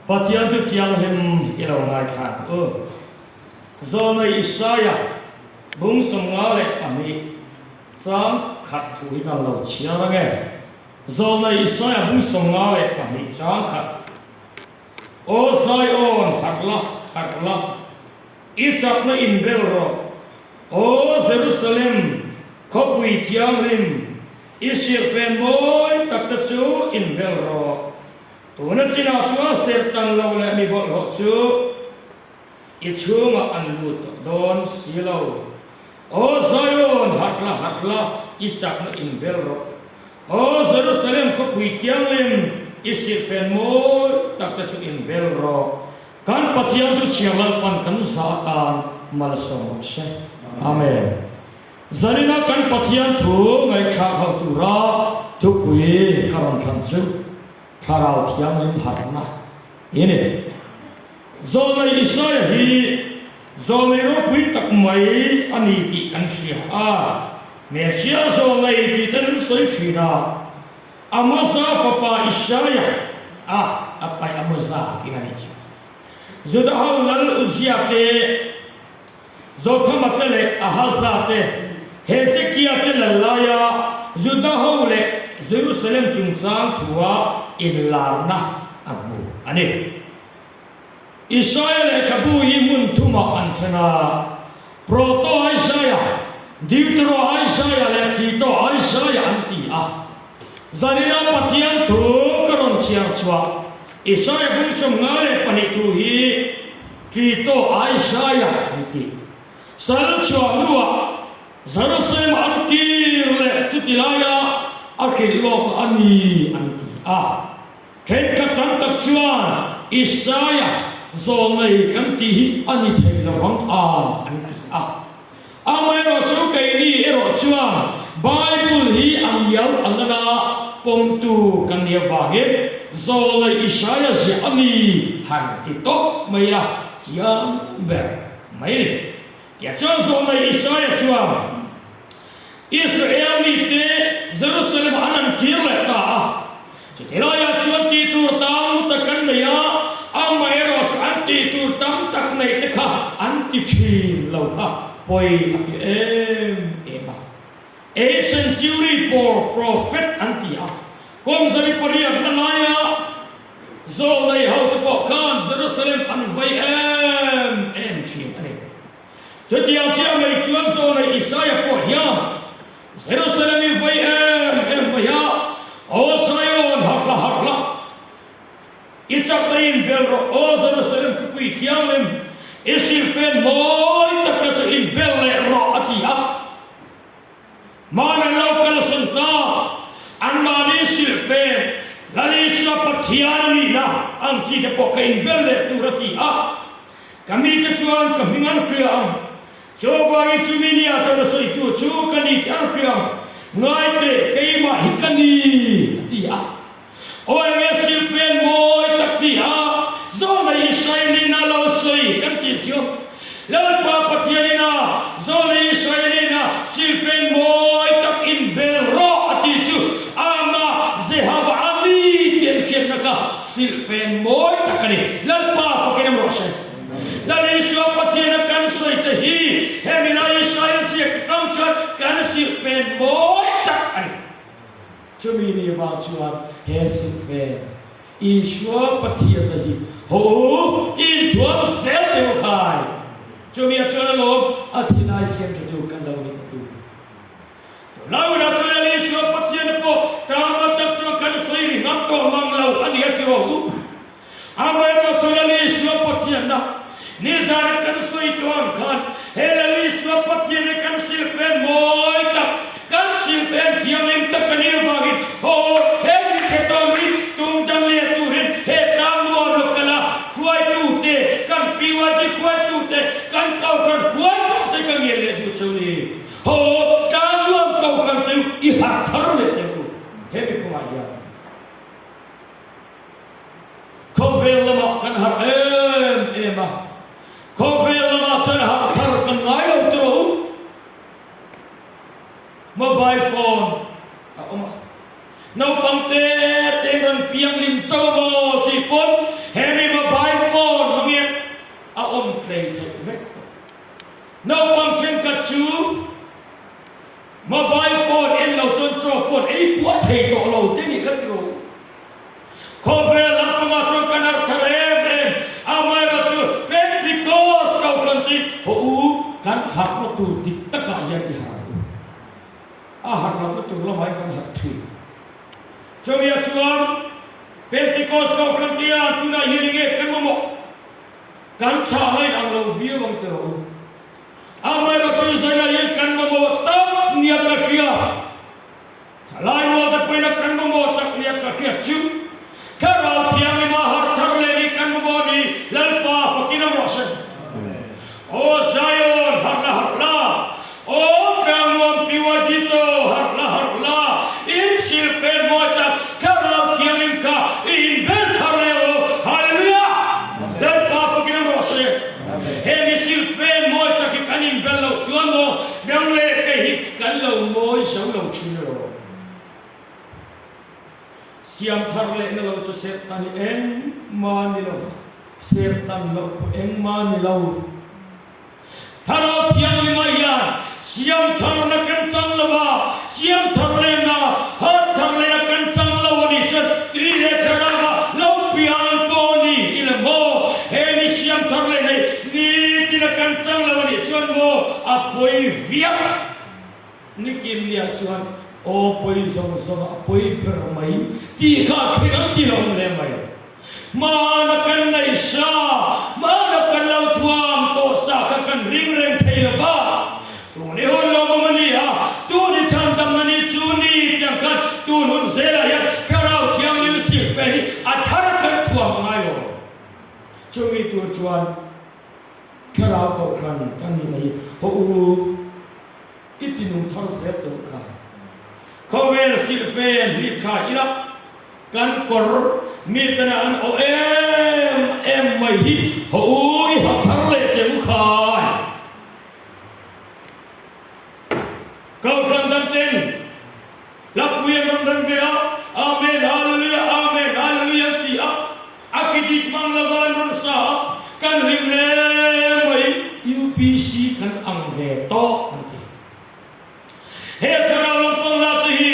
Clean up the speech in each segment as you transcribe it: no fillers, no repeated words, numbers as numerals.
Pathian chu thianghlim i lo ngaithla ang u. Zawlnei Isaia bung 52 chang khat thu hi kan lo chhiar ang e. Zawlnei Isaia bung 52 chang khat, Aw Zion, harh la, harh la, i chakna inbel rawh. Aw Jerusalem, khawpui thianghlim, i hrilhfen mawi tak te chu inbel rawh. Tuna chinah chuan serhtan lo leh mi bawlhhlawh chu i chhungah an lut tawh dawn si lo. Aw Zion, harh la, harh la, i chakna inbel rawh. Aw Jerusalem khawpui thianghlim, i hrilhfen mawi tak te chu inbel rawh. Kan Pathian chu chhiar Lalpan kan za atan malsawm rawh se. Amen. Zanina kan Pathian thu ngaihthlak ho tura thupui ka rawn thlan chu Thlarau Thianghlim harhna i ni. Zawlnei Isaia hi zawlnei ropui tak mai a ni tih kan hria a, Messiah zawlnei tih te an sawi thin a, Amoza fapa Isaia a a paih Amoza tih a nih chu. Juda ho lal Uzia te, Zothama te leh Ahaza te, Hezekia te lal laia Juda ho leh Jerusalem chungchang thua inlarna a hmu a ni. Isaia lehkhabu hi hmun thumah an then a, Proto-Isaia, Deutero-Isaia leh Tito-Isaia an ti a. Zanina Pathian thu ka rawn chhiar chhuah Isaia bung 52 thu hi Tito Isaia an ti. Sal chhuah hnuah Jerusalem an kir leh chuti laia a hrilh lawk a ni an ti a. Thenkhat tam tak chuan Isaia zawlnei kan tih hi a ni thei lovang a an ti a. Amaherawhchu keini erawh chuan Bible hi a ngial a ngana pawmtu kan nih avangin Zawlnei Isaia ziah a ni han ti tawp mai a chiang ber mai ni. Tia chuan Zawlnei Isaia chuan Israel mite Jerusalem ah an han kir leh ta a. Chuti laiah chuan tih tur tam tak an nei a, amaherawh chu an tih tur tam tak neih te kha an ti thin lo kha pawi a ti em em a. Eight century por prophet an ti a, kum zali pariatna laia Zawlnei hote pawh khan Jerusalem an vei em em thin a ni. Chutiang chiah mai chuan Zawlnei Isaia pawh hian Jerusalem i vei em em mai a, Aw Zion, harh la, harh la, i chakna inbel rawh, Aw Jerusalem khawpui thianghlim, i silfen mawi tak te chu inbel leh rawh, a ti a. Hmana lo kalsan ta, anmahni silfen Lal Isua Pathian a nihna ang chi te pawh ka inbel leh tur, a ti a. Ka mite chuan ka hming an hria ang. Chuvangin chumi nia chuan a sawitu chu ka ni tih an hria ang. Ngai teh, keimah hi ka ni, a ti a. Aw enge silfen mawi tak ti a, Zawlnei Israelin a lo sawi kan tih chu. Lalpa Pathianin a Zawlnei Israelin a silfen mawi tak inbel rawh a tih chu amah Jehovah a ni tih an hriatna kha Silhfen mawi tak a ni. Lalpa fakin em rawh se. Lal Isua Pathiana kan sawi te hi he milai Israel ziak tam chuan kan silhfen mawi tak a ni. Chumi ni vang chuan he silhfen Isua Pathianna hi haw u, inthuam zel teh u khai. Chumi ah chuan alawm a chinai siam tha tu kan lo nih tu. Laura chuan Lal Isua Pathian pawh tama tak chuan kan sawi ri ngam tawh mang lo a ni a ti rawh u. Amaherawh chu Lal Isua Pathianna nizana kan sawi tawh ang khan he Lal Isua Pathian hi kan silhfen mawi tak, kan silhfen thianghlim tak a nih avangin haw he michhe tawh lui tum dang leh turin he tlangnuam lo kal a hruaitute, kan PYD hruaitute, kan Kohhran hruaitute ka ngen leh duh cheu ni. Haw tlang nuam ko kan teu i harh thar leh teh u. He mi kawngah hian khawvel lamah kan harh em em a, khawvel lamah chuan harh thar kan ngai lo tawh u. Mobile phone a awm a, naupang te te in rawn piang lim chauh maw tih pawn he mi. Harhna tur dik takah hian i harh ang u. A harh lohna tur lamah hian kan harh thin. Chawia chuan Pentecost Kohhran te hian tunah hian enge kan mamawh? Kan chhah lain ang lo viau ang ti rawh u. Amaherawhchu zainah hian kan mamawh tak nia ka hria. Thalai rual te pawhin a kan mamawh tak nia ka hria chu. Thlarau Thianglima harh thar leh ni kan mamawh ni Lalpa fakin awm rawh se. Aw Zion, harh la harh la, Aw Tlangnuam PYD to, harh la harh la, in silhfen mawi tak Thlarau Thianghlim kha i inbel thar leh aw, Hallelujah! Lalpa fakin awm rawh se. He mi silhfen mawi tak hi kan inbel loh chuan maw nang leh kei hi kan lo mawi zo lo thin rawh. Siam thar lehna lo chu Serhtan hi engmah ni lo va, Serhtan loh pawh engmah ni lo. Thlarau Thianghlima hian siam tharna kan chang lo a, siam thar lehna, harh thar lehna kan chang lo a nih chuan tui leh thlarauva lo pian pawh ni i la maw? He ni siam thar lehna hi nitina kan chang lo a nih chuan maw a pawi viau. Nikin nia chuan aw pawi zawng zawng a pawi ber mai tih kha a thleng ang tih lo awm hle mai. Hmana kan neih sa, hmana kan lo thuam tawh sa kha kan ring reng thei lo va. Tun i hun lawmawm a ni a, tun i chhandamna ni chu ni tiang khan tun hun zelah hian Thlarau Thianghlim silhfe hi a thar kan thuam a ngai lo. Chumi tur chuan Thlarau Kohhran kan nihna hi haw u. I ti nung thar zel tawh kha. Khawvel silhfen hlip thla ila kan kawr mitena an awh em em mai hi haw u i hak thar leh teh u khai. Kohhran dang ten hlapui an rawn rem ve a, Amen Hallelujah Amen Hallelujah an ti a, a ki dik mang lova an rawn sa a, kan hlim hle mai. UPC kan ang ve tawh an ti. He thlarau lampang la te hi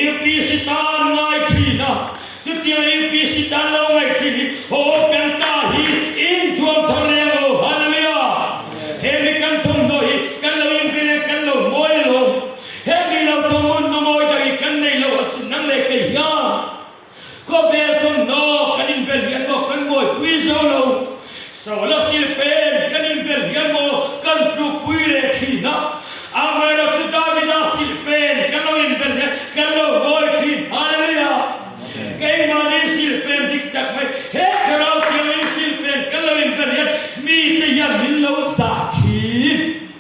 UPC tan ngai thin a, chutiang UPC tan lo ngaih thin hi haw kan ta hi inthuam thar leh ang aw, Hallelujah! He mi kan thawmhnaw hi kan lo inri leh kan lo mawi alawm. He mi lo thawmhnaw mawi dang hi kan nei lo asin nang leh kei hian. Khawvel thawmhnaw kan inbel hian maw kan mawipui zo lo, Saula silfen kan inbel hian maw kan tlukpui leh thin a, amaherawhchu Davida silfen kan lo inbel hian kan lo mawi thin. Hallelujah! Keimahni silfen dik tak mai, he Thlarau Thianghlim silfen kan lo inbel hian mite hian min lo zah thin.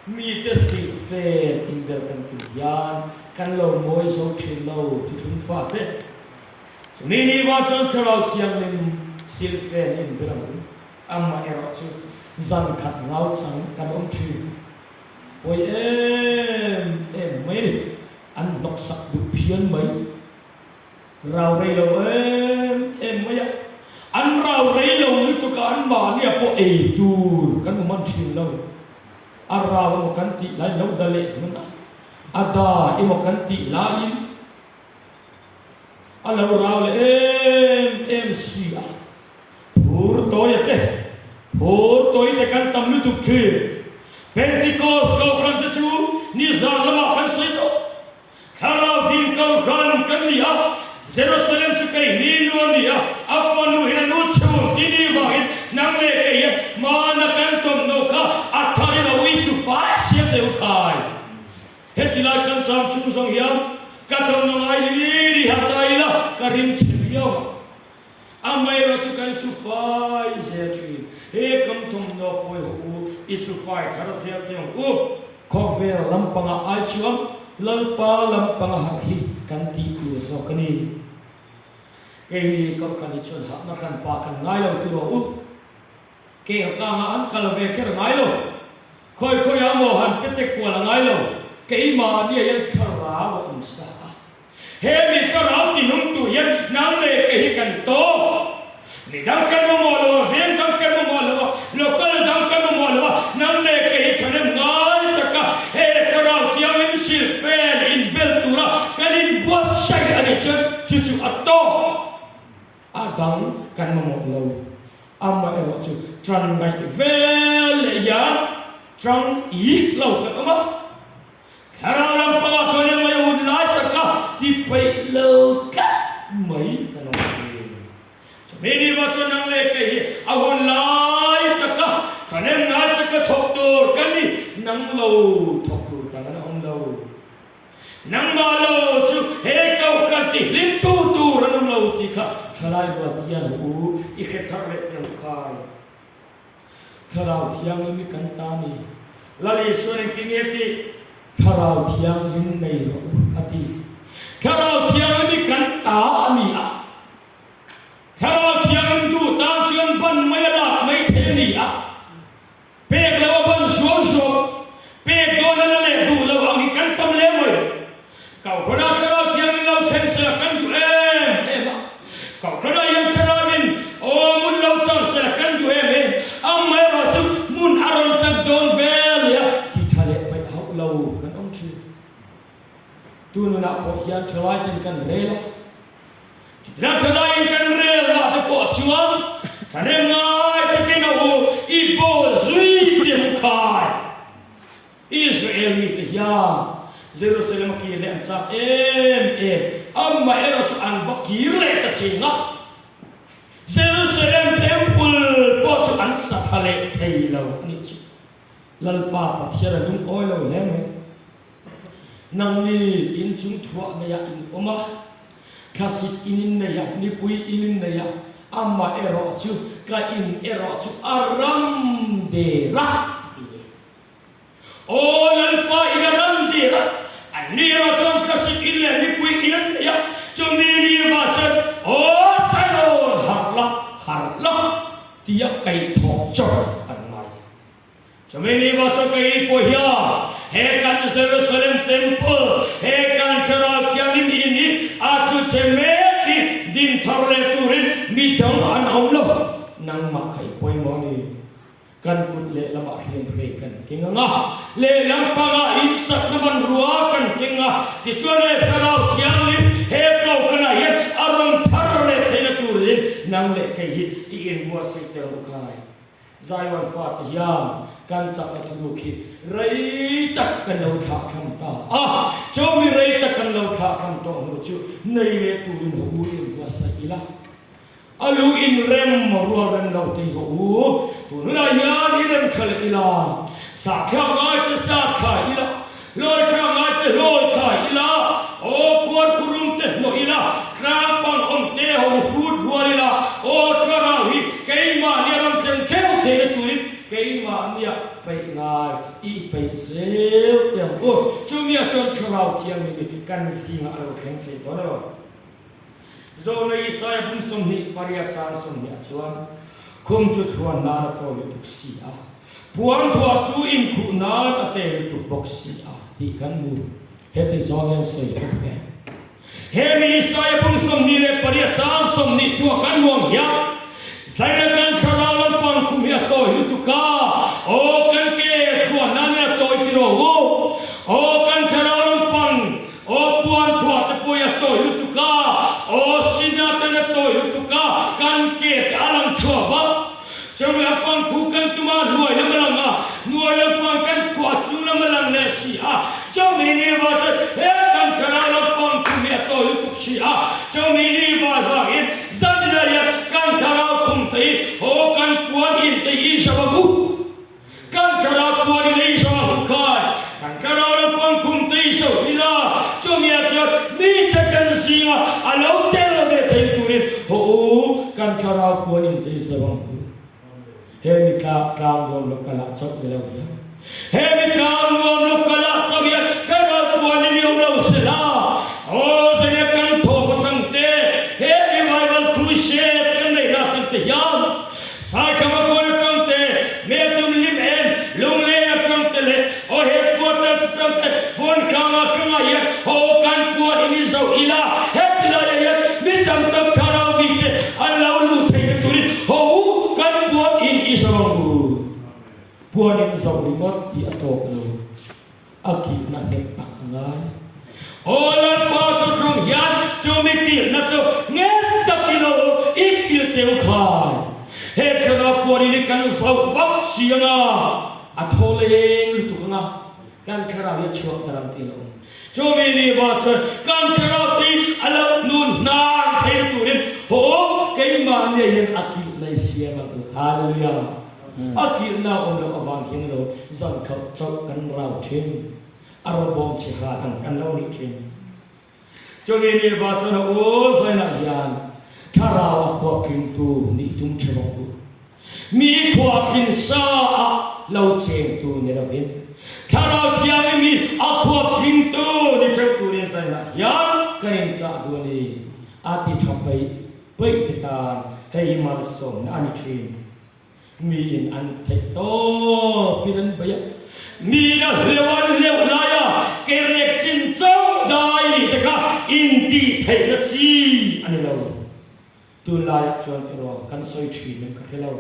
Mite silhfen inbel kan tum hian kan lo mawi zo thin lo thuthlung fate. Chumi ni va chuan Thlarau Thianghlim silhfen inbel ang u. Amah erawh chu zan khat rau chang kan awm thin. Pawi em em mai a ni. An hnawksak duh phian mai. Rau rei lo em em mai a, an rau rei lo lutuk a an mahnia pawh ei tur kan awm an thin lo. A rau emaw kan tih laiin lo da leh hmun a, a da emaw kan tih laiin a lo rau leh em em si a. Phur tawia te, phur tawi te kan tam lutuk thin. Pentecost Kohhran te chu nizan lamah kan sawi tawh. Thlarau ding Kohhran kan ni a, Jerusalem chu kei ni nu a ni a, a fanu in a nu chhun ti ni vangin nang leh kei hian hmana kan thawmhnaw kha a thar in a ui su fai siam teh u khai. Heti lai kan cham chung zawng hian ka thawmhnaw ngai ri ri ha ta ila ka rim chhe viau ang. Amaherawh chu kan su fai zel thin. He kam thawmhnaw pawi hawh u, i su fai thar zel teh ang u. Khawvel lampanga ai chuan Lalpa lampanga harh hi kan tih tur zawk a ni. Keini Kohhran hi chuan harhna hranpa kan ngai lo ti rawh u. Kel kangah an kal ve kher ngai lo. Khawi khawiah maw han pe te kual a ngai lo. Keimahni ah hian thlarau a awm sa a. He mi thlarau tinung tur hian nang leh kei hi kan tawk. Mi dang kan mamawh lo a, veng dang kan mamawh lo a, local dang kan mamawh lo a, nang leh kei hi thahnem ngai taka he thlarau thianghlim silhfen inbel tura kan inbuatsaih a nih chuan chu chu a tawk. A dang kan mamawh lo. Amaherawhchu tan ngaih vel leh hian. Chang ik lo kan awm a, thlarau lampangah chuan engmah hun lai taka ti peih lo tlat mai kan awm thin. Chumi ni va chuan nang leh kei hi a hun lai taka thahnem ngai taka thawk tur kan ni, nang lo thawk tur dang an awm lo. Nangmah lo chu he kohhran ti hlimtu tur an awm lo tih kha thalai rual hian u i hre thar leh teh ang khai. Thlarau Thianghlim hi kan ta ni. Lal Isuan engtin nge a tih? Thlarau Thianghlim nei rawh u a ti. Thlarau Thianghlim hi kan ta a ni a. Thlarau Thianghlim duh tan chuan ban mai a lak mai thei a ni a. Pek lo a ban suam suam, pek dawn a la leh duh lo ang hi kan tam lem mai. Kohhranah Thlarau Thianghlim lo thleng sela kan duh em em a, Kohhranah hian Thlarauin aw hmun lo chang sela kan duh em em, amaherawhchu hmun a rawn chak dawn vel leh a ti tha leh paih hauh lo kan awm thin. Tununah pawh hian thalaiten kan rel a, chutiang thalaiin kan rel lah te pawh chuan thahnem ngai takin a u i bawl zui tih a hmu khai. Israel mite hian Jerusalem a kir leh an chak em em, amaherawhchu an va kir leh ta ching a, Jerusalem Temple pawh chu an sa tha leh thei lo a nih chu. Lalpa Pathian a lungawi lo hle mai. Nangni inchung thuah neiah in awm a, thlasik in in nei a, nipui in in nei a, amaherawhchu ka in erawh chu a ram der a, a ti ve. Aw Lalpa in a ram dir a, an ni erawh chuan thlasik in leh mipui in an nei a, chumi ni va chuan Aw Zion harh la, harh la tia kaihthawh chawrh an ngai. Chumi ni va chuan keini pawh hian he kan Jerusalem Temple, he kan Thlarau Thianghlim in hi a tlu che mek hi din thar leh turin midang an awm lo, nangmah kha i pawimawh a ni. Kan kut lehlamah hriamhrei kan keng ang a, lehlam pangah insakna hmanrua kan keng a, tichuan he Thlarau Thianghlim he kohhranah hian a rawn thar leh theihna turin nang leh kei hi i inbuatsaih tel ru khai. Zaiwan fate hian kan chakna thuruk hi rei tak kan lo thlahthlam ta a, chumi rei tak kan lo thlahthlam tawh hnu chu nei leh turin haw u i inbuatsaih ila. A lu in rem rual rem lo tei haw u, tun hunah hian i rem tha leh ila, sa thlak ngai te sa thla ila, hlawi thlak ngai te hlawi thla ila, aw khuar khurum te hnawh ila, tlang pang awm te ho hrut rual ila, aw thlarau hi keimahnia rawn thleng theuh theihna turin keimahnia peih ngai i peih zel teh ang u. Chumi ah chuan thlarau thianghlim hi kan zingah a lo thleng thei dawn elo? Zawhna Isaia bung 28 chang 20 ah chuan, Khum chu thluan nan a tawi lutuk si a, puan thuah chu inkhuh nan a te lutuk bawk si a, tih kan hmu. Heti zawng hian sawi bawk e. He mi Isaia bung 28 chang 20 thuah kan hmu ang hian, Zaina kan thlarau lampang khum hi a tawi lutuk a, aw kan ke thluan nan hi a tawi ti rawh u, aw kan thlarau lampang Aw puan thuah te pawh i a tawi lutuk a, aw sina ten a tawi lutuk a, kan ke te a lang chhuak a. Chung lampang khu kan tum a, hnuai lam a lang a, hnuai lampang kan khuah a chung lam a lang leh si a. Chumi ni va chuan he kan thlarau lampang khum hi a tawi lutuk si a, chumi ni va vangin zanina hian kan thlarau khum te hi haw kan puan in te hi i hre vang u. Kan thlarau puanin ei zawng a hmu khai, kan thlarau lampang khum te i hroh ila, chumi-ah chuan mite kan zinga a lo tel ve thei turin haw u, kan thlarau puanin te i zawng a hmu. He mi tlang tlang nuam lo kalah chauh ni lo hian, he mi tlang nuam lo kalah chauh hian thlarau puanin i awm lo se la, aw zenge kan thawk atang te, he revival crusade kan neihna atang te hian, Saikama kawn atang te, Meltum lim en, Lungleng atang te leh aw headquarter atang te Bunkang ah ka ngai hian haw kan puan in i zoh ila, heti laiah hian mi tam tak thlarau mite an lo luh theihna turin haw u kan puan in i zoh ang u. Puan in zoh ringawt hi a tawk lo. A kilhna nghet tak a ngai. Aw Lalpa thuthlung hian chumi kilhna chu nghet takin a u i kilh teu khai. He thlarau puanin i kan zoh vak si anga. A thaw leng lutuk anga kan thlarau hi a chhuak ta ram tih a lo awm. Chumi ni va chuan kan thlarau te hi a lo nun hnan theihna turin haw keimahnia hian a kilhna i siam ang u. Hallelujah! A kilhna a awm loh avang hian alo zan khauh chauh kan rau thin. A rawbawm chhe hal ang kan lo nih thin. Chumi ni va chuan a u zainah hian thlarau a khuatlingtu nih tum the bawk u. Mi khuatlin sa a lo chengtu ni lovin Thlarau Thianghlim hi a khuatlingtu ni theuh turin zainah hian kan inchah duh a ni, a ti tha peih peih te tan hei hi malsawmna a ni thin. Miin an theih tawpin an bei a, miin a hleuh an hleuh laia kerek chin chauh dai nih te kha intihtheihna chi a ni lo. Tunlaiah chuan erawh kan sawi thin em ka hre lo.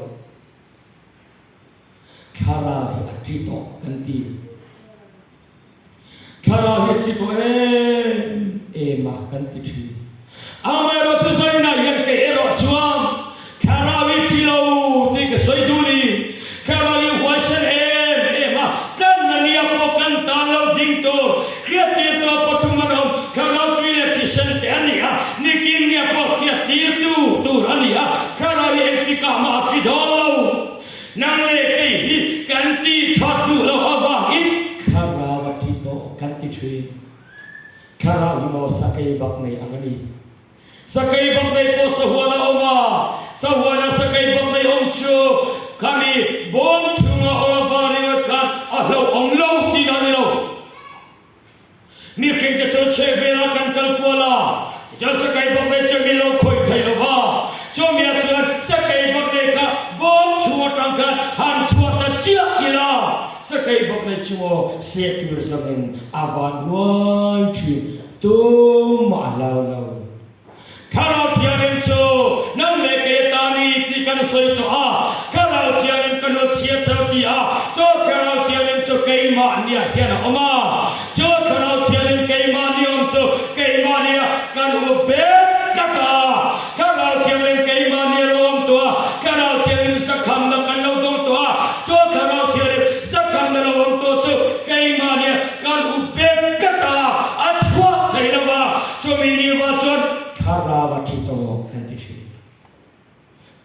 Thlarau hi a ṭi tawh kan ti. Thlarau hi a ṭi tawh em em a kan ti ṭhin. Amaherawhchu zainah hian kei erawh chuan Thlarau hi ṭi lo tih ka sawi duh ni. Thlarau hi huaisen em em a, tlanna nia pawh kan tan lo ding tur hriattir tawh pathum an awm. Thlarau tui leh thisen te a ni a, nikin nia pawh hriattirtu tur a ni a, Thlarau hi engtikah mah a ṭi dawn lo. Nang leh kei hi kan ti that duh loh avangin Thlarau a ṭi tawh kan ti ṭhin. Thlarau hi maw sakei bak nei ang a ni. Sakei bak nei pawh sahuan a awm a, sahuana sakei bak nei awm chu khami bawm chhunga awm avang ringawt khan a hlauhawm lo tihna a ni lo. Mihringte chu chhehvelah kan kal kual a, tichuan sakei bak nei chu min lo khawih thei lo va, chumiah chuan sakei bak nei kha bawm chhung atang khan han chhuah ta chiah ila, sakei bak nei chu aw seh tur zawngin a van ruai thin. Tumah a hlau lo. Thlarau Thianghlim chu nang leh kei a ta ni tih kan sawi tawh a, Thlarau Thianghlim ka nu chhia chho ti a, chu Thlarau Thianghlim chu keimahniah hian a awm a, chu Thlarau Thianghlim keimahni awm chu keimahnia kan u bet tlat a, Thlarau Thianghlim keimahni a lo awm tawh a, Thlarau Thianghlim zakhamna kan lo dawng tawh a, chu Thlarau Thianghlim zakhamna lo awm tawh chu keimahnia Kan up bet tlat a, a chhuak thei lo va, chumi ni va chuan thlarau a thi tawh kan ti thin.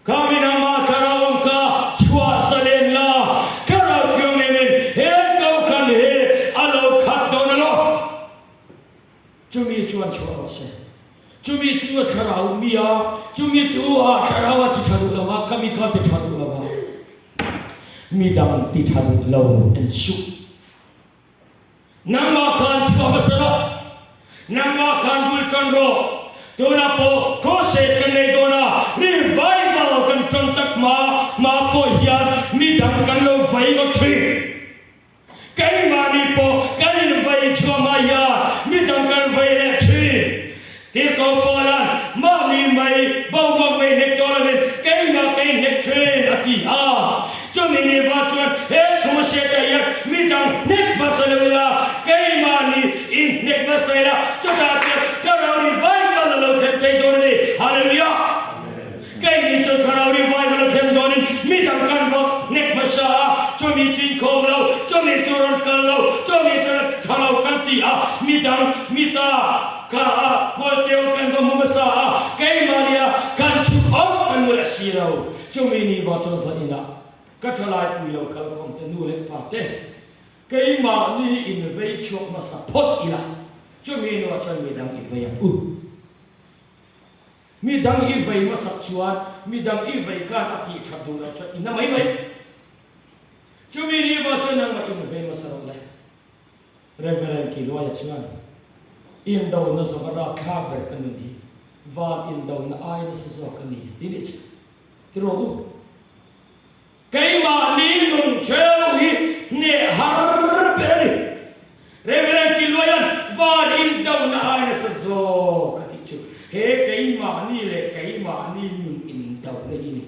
Khami nama thlarau awm kha chhuah zalen la, thlarau thianghlimin he kohhran hi a lo khat dawn a lo. Chumi chuan chhuah rawh se. Chumi chu a thlarau mi a, chumi chu a thlarau a ti tha duh lo va, khami kha a ti tha duh lo va, midang ti tha duh lo en suh. Nangmah khan chhuah hmasa rawh, nangmah khan bul tan rawh. Tunah pawh crusade kan nei dawn a, revival kan tan tak hma hma pawh hian midang kan lo vai ngawt thin. Keimahni pawh kan invai chhuah hma hian midang kan vai leh thin. Tirhkoh Paula'n mahni mai boruak mai hnek dawn lovin keimah ka inhnek thin a ti a. Chumi ni va chuan he thu hriatah hian midang hnek hmasa lo ila, keimahni inhnek hmasa ila, chutah chuan Thlarau revival a lo thlen thei dawn a ni. Hallelujah! Keini chu Thlarau revival a thleng dawnin midang kan va hnek hmasa a, chumi chu inkhawm lo, chumi chu rawn kal lo, chumi chu rawn tha lo kan ti a, midang mita kha a Hualteu kan va hmu hmasa a, keimahnia kan chhuk awm kan hmu leh si lo. Chumi ni va chuan zan inah ka thalai pui lo kalkhawm te nu leh pa te keimahni invei chhuak hmasa phawt ila, chumi nuah chuan midang i vei ang u. Mi dang i vei hmasak chuan mi dang i vei khan a tih that duh loh chuan i na mai mai. Chumi ni va chuan nangmah in vei hmasa rawh le. Reverend Kiluaia chuan, Indona zawng a rapthlak ber ka nun hi van indona ai nasa zawk a ni ti nih chu. Ti rawh u. Keimahni nun theu hi hneh har ber a ni. Reverend Kiluaia'n van indona ai nasa zawk a tih chu he keimahni leh keimahni nun indona hi a ni.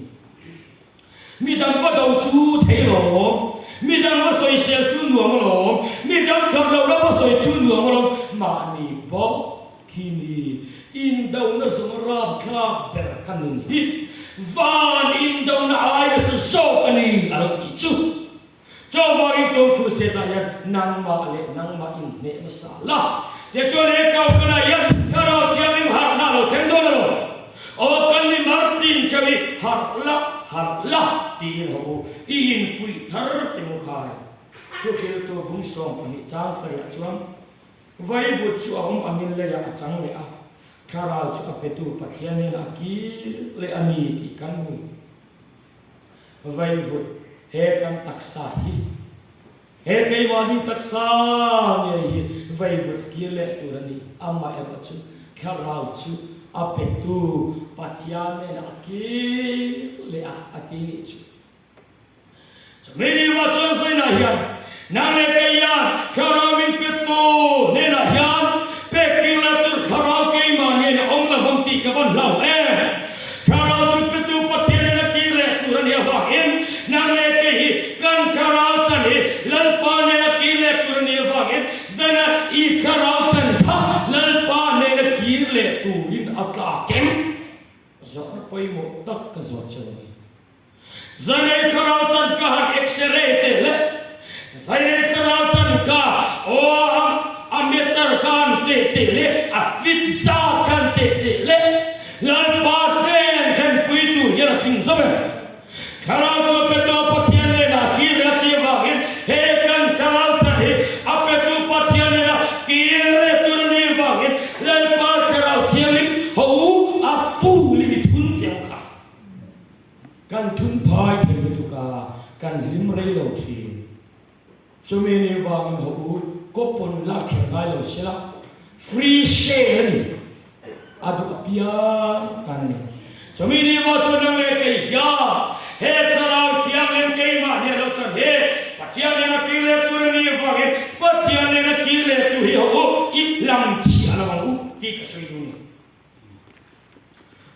Midang va do chu thei lawm, midang va sawisel chu nuam alawm, midang that loh la va sawi chu nuam alawm, mahni bawk hi ni Indona zawng rapthlak ber ka nun hi van indona ai nasa zawk a ni a lo tih chu. Chuvangin. chetah hian nangmah leh nangmah inhneh hmasa la. Tichuan he Kohhranah hian Thlarau Thianghlim harhna a lo thleng dawn alo. Aw kan mi Martin cheu i harh la, harh la tiin haw u, i infuih thar teh u khai. Thuhriltu bung 12 chang sarih ah chuan Vaivut chu a awm angin leiah a chang leh a, Thlarau chu a petu Pathian hian a kir leh a ni tih kan hmu. Vaivut he kan taksa hi He keimahni taksa ngei hi vaivut kir leh tur a ni. Amaherawh chu Thlarau chu a petu Pathian nen a kir leh a, a ti nih chu. Chumi ni vah chuan Zainah hian, Nang leh kei hian Thlarau min petu hnenah hian pek kir leh tur Thlarau keimah nen a awm lo vang tih ka van hlau em? Thlarau chu petu Pathian nen a kir leh tur a nih avangin nang leh kei hi kan Thlarau chan hi Lalpa nena kir leh tur a nih avangin Zaina i Thlarau chan kha Lalpa nena kir leh turin a tlak em? Zawhna pawimawh tak ka zawt che u a ni. Zainei Thlarau chan ka han X-ray teh le. Zainei Thlarau chan ka aw a meter ka han teh teh le, a fit zat ka han teh teh le. Lalpa hnen thlenpui tur hian a tling zo em? Thlarau chu a petu Pathian nena kir leh a tih avangin he kan Thlarau chan hi a petu Pathian nena kir leh tur a nih avangin Lalpa Thlarau Thianghlim ho a ful in i thun teh ang kha. Kan thun phai thei lutuk a, kan hlim rei lo thin. Chumi ni vangin haw u, kawpawn lak kher ngai lo sela, free share a ni, a duh apiang tan a ni. Chumi ni vang chuan nang leh kei hian he Thlarau Thianghlim keimah nia lo chan hi Pathian nena kir leh tur a nih vangin Pathian nena kir leh tur hi haw u, i hlamchhiah lo ang u tih ka sawi duh a ni.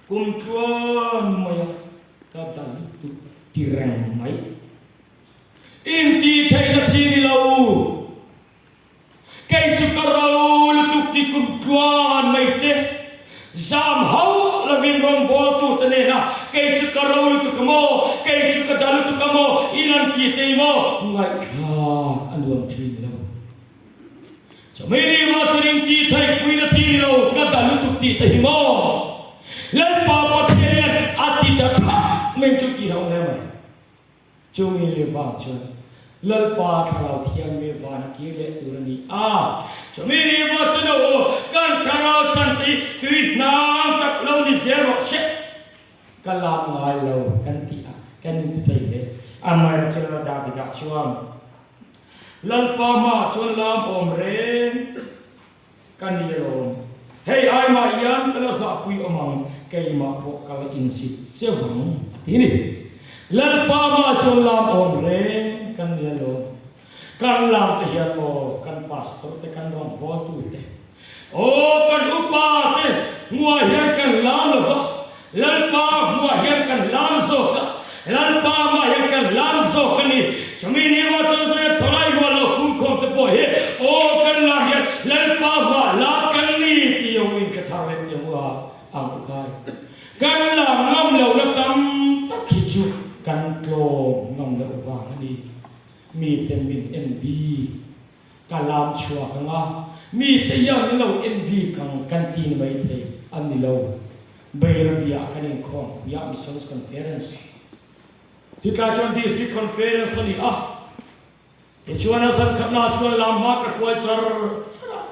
Kum tluan maia ka dal lutuk ti reng mai. Intih theihna chi ni lo. Kei chu ka ro lutuk ti kum tluan mai te. Zam hauh lovin rawngbawltute nena kei chu ka ro lutuk a maw, kei chu ka dal lutuk a maw, in an ti te maw ngaihthlak a nuam thin lo. Chumi ni ruah chuan in tih theih puina chi ni lo ka dah lutuk tih te hi maw? Lalpa Pathian hian a ti ta thak mai chu tih hlauh hle mai. Chumi ni vang chuan Lalpa Thlarau Thianghlim hi van a kir leh tur a ni a. Chumi ni ruah chuan a u kan Thlarau chante hi tui hnang tak lo ni zel rawh se. Ka lak ngai lo kan tih a kan inti thei hle. Amaherawhchu Davida chuan Lalpa hmaah chuan lam awm reng ka ni alawm. Hei ai mah hian ka la zahpui awm ang, keimah pawh ka la insit che vang, a ti ni. Lalpa hmaah chuan lam awm reng kan ni alawm. Kan lam te hian maw kan pastor te kan rawngbawltu te, aw kan upa te hmuah hian kan lam lo va, Lalpa hmuah hian kan hlan zawk a, Lalpa mah hian kan hlan zawk a ni. Chumi ni ruah chuan zaia thalai rual lo pumkhawm te pawh hi aw kan lam hian Lalpa hmuah hlan kan ni tih awmin ka thar leh tih ang u a, ang u khai. Kan lam ngam lohna tam tak hi chu kan tlawm ngam loh vang a ni. Mite min en bik. Ka lam chhuak ang a, mite hian min lo en bik ang kan ti ni maithei a ni lo. Bairabi ah kan inkhawm pui a, Missions Conference. Titlai chuan District Conference a ni a, tichuan a zan khatna chuan lam hma ka hruai char char a,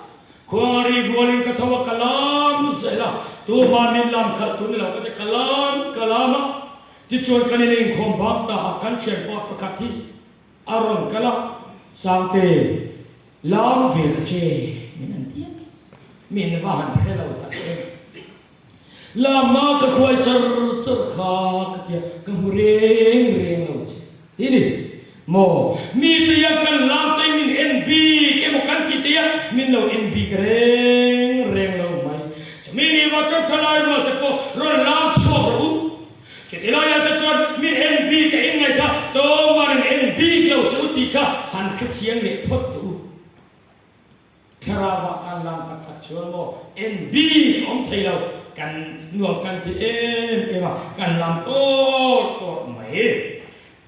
khuang a rik rualin ka tho a, ka lam zel a, tumah min lam khalh tur ni lo ka ti, ka lam ka lam a, tichuan kan in inkhawm bang ta a, kan thianpa pakhat hi A rawn kal a, Sangte, lam ve ta che, min an ti a. Min va han hre lo tak em. Lama ka hruai char char kha ka ti a, ka hmu reng reng lo che. Ti ni maw? Mite hian kan lam te min en bik emaw kan ti te hian min lo en bik reng reng lo mai. Chumi ni ruah chuan thalai rual te pawh rawn lam chhuak rawh u. Chutih laiah te chuan min en bik a inngaih kha Tawngman an en bik lo che u tih kha han hre chiang leh phawt teh u. Thlarauah kan lam tak tak chuan maw en bik a awm thei lo, kan nuam kan ti em em a, kan lam tawr tawr mai.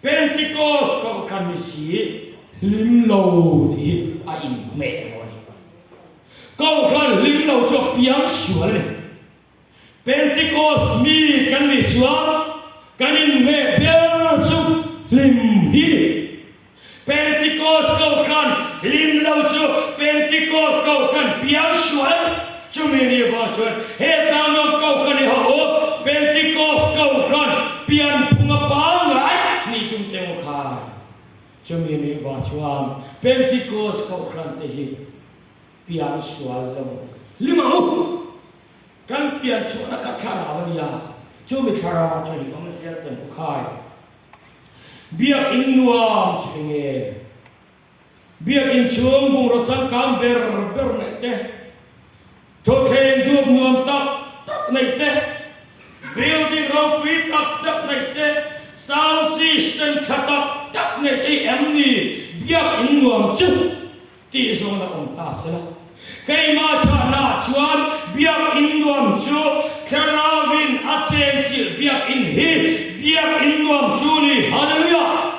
Pentecost kohhran ni si. Hlim lo nih hi a inhmeh lo a ni. Kohhran hlim lo chu a piang sual a ni. Pentecost mi kan nih chuan kan inhmeh ber chu hlim hi ni. Pentecost kohhran hlim lo chu Pentecost kohhran piang sual chumi nih vang chuan he tlangnuam kohhran i ho u Pentecost kohhran pianphunga pangngai nih tum teh u khai. Chumi nih vang chuan Pentecost kohhran te hi piang sual lo hlim ang u. Kan pian chhuahna kha thlarau a nia, chumi thlarau ah chuan i awm zel teh u khai. Biakinn nuam chu enge? Biakinn chhung bungraw changkang ber ber neih te, thawthleng dup nuam tak tak neih te, building ropui tak tak neih te, sound system tha tak tak neih te hi em ni biakinn nuam chu? Tih zawn a awm ta se la. Keimah chahnaah chuan biakinn nuam chu Thlarauin a chenchilh biakinn hi biakinn nuam chu ni. Hallelujah!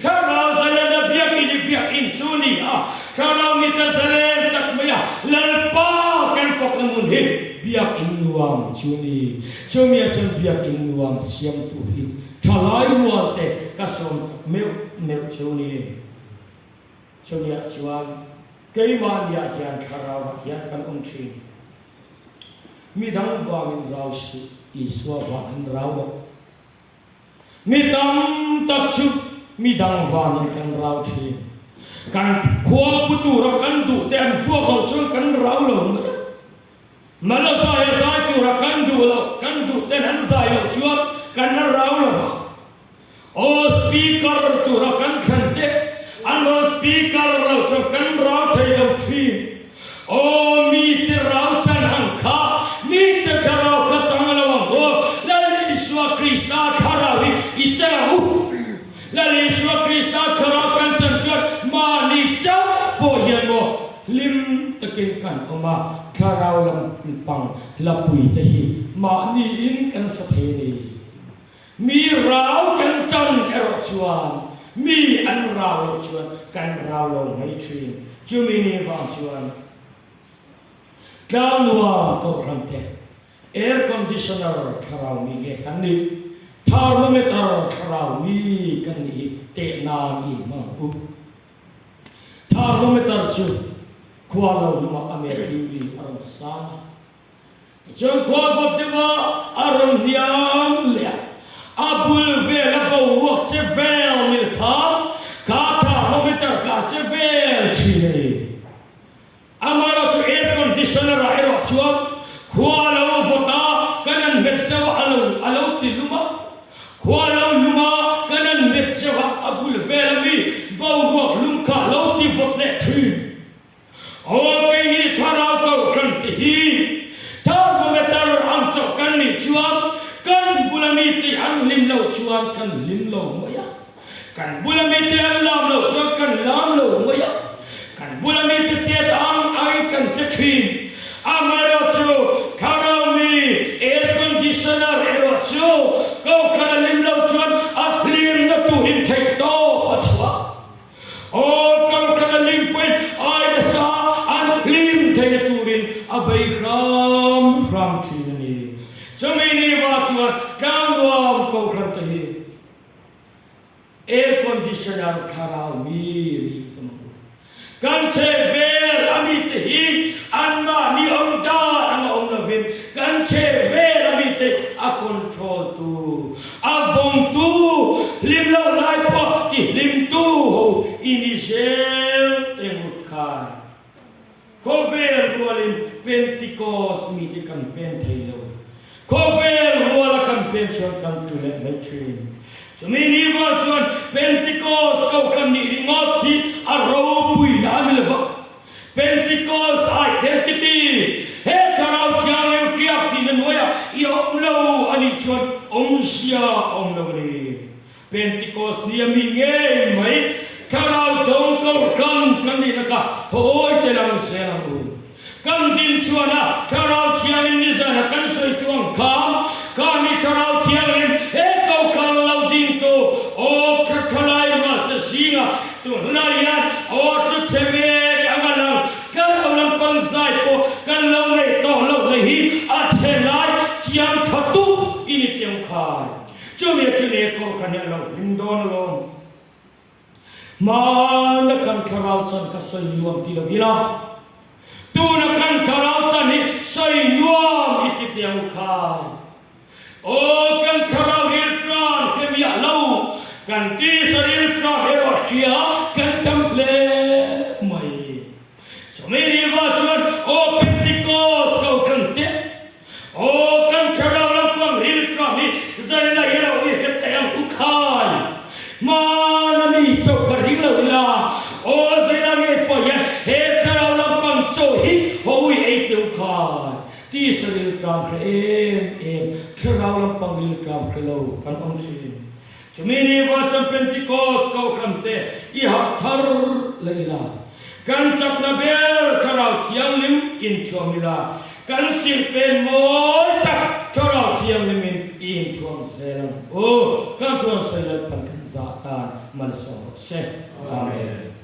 Thlarau zalena biakinn hi biakinn chu ni a, Thlarau mite zalen tak mai a Lalpa kan fakna hmun hi biakinn nuam chu ni. Chumi ah chuan biakinn nuam siamtu hi thalai rual te ka sawm tak meuh meuh chu ni. Chumiah chuan keimahniah hian thlarauah hian kan awm thin. Mi dang vangin rau suh, Isua vangin rau rawh. Mi tam tak chu mi dang vangin kan rau thin. Kan khua pu tura kan duh te an vuak loh chuan kan rau lo mai a. Mal a zai a zai tura kan duh loh, kan duh ten an zai loh chuan kan la rau lo va. Aw speaker tura kan thlen te an rawn speaker lo chuan kan rau thei lo thin. Aw mite rau chan ang kha mite thlarau kha chang lo ang aw Lal Isua Krista thlarau hi i chen ang u. Lal Isua Krista thlarau kan chan chuan mahni chauh pawh hian maw hlim takin kan awm a, thlarau lampang hlapui te hi mahni in kan sa thei a ni. Mi rau kan chan erawh chuan mi an rau loh chuan kan rau lo mai thin. Chumi ni vang chuan Tlangnuam Kohhran te air conditioner thlarau mi nge kan nih, thermometer thlarau mi kan nih hi teh nan i hmang u. Thermometer chu khua lo lumah a mercury a rawn sang a. Tichuan khua vawt deuha a rawn hniam leh a, a bul vela boruak che vel mil kha kha thermometer kha a che vel thin a ni. Amaherawhchu air conditioner ah erawh chuan khua a lo vawt a, kan han hmet zeuh a, a lo a lo ti lum a, khua a lo lum a, kan han hmet zeuh a, a bul vel ami boruak lum kha a lo ti vawt leh thin. Aw keini thlarau kohhran te hi thermometer ang chauh kan nih chuan kan bula mite an hlim loh chuan kan hlim lo mai a, kan bula mite an lam loh chuan kan lam lo mai a, kan bula mite chet ang angin kan che thin. Amaherawhchu thlarau mi air conditioner erawh chu kohhran a hlim loh chuan a hlimna turin theihtawp a chhuah. Aw Kohhran a lim pawhin ai nasa an hlim theihna turin a bei hram hram thin a ni. Chumi ni va chuan Tlangnuam Kohhran te hi air conditioner thlarau mi a ni ta maw. Kan chhehvel a mite hi anmahni awm dan anga awm lovin kan chhehvel a mite a control tu, a vawngtu, hlim loh lai pawh ti hlimtu ho i ni zel engut khai. Khawvel rualin Pentecost mite kan pen thei lo. Khawvel ruala kan pen chuan kan tlu leh mai thin. Chumi ni rual chuan Pentecost kohhran nih ringawt hi a ropuina a ni lova. Pentecost identity, he Thlarau Thianghlim hriak tihna hnuaiah i awm lo a nih chuan awmzia a awm lo a ni. Pentecost ni a mi ngei mai Thlarau dawng kohhran kan nihna kha hawi tel ang zel ang u. Kan din chuan a Thlarau Thianghlim ni zana kan sawi tu ang kha, kha mi Thlarau Thianghlim he kohhran lo ding tu aw thla thalai rual te zinga tun hunah hian. Chumi a chune kohhran hi a lo hlim dawn alawm. Hmana kan thlarau chan ka sawi nuam ti lo ila, tuna kan thlarau chan hi sawi nuam i ti teh ang u khai. Aw kan thlarau riltran hre miah lo, kan tisa riltran erawh hria kan tam hle mai. Chumi riva chuan aw Pentecost ko kan teh. Aw kan thlarau lampang riltram hi zaina hian a ui hret thei ang u khai. Hmana mi chaw ka ring lo ila, aw zaina ngei pawh hian he thlarau lampang chaw hi haw ui ei teh u khai. Tisa riltram hre em em, thlarau lampang riltram hre lo kan awm thin. Chumi ni va chuan Pentecost kohhran te i harh thar leh ila, kan chakna ber Thlarau Thianghlim inthuam ila, kan silhfen mawi tak Thlarau Thianghlimin i inthuam zel ang u. Kan thuan sawi Lalpan kan zah tan malsawm rawh se. Amen.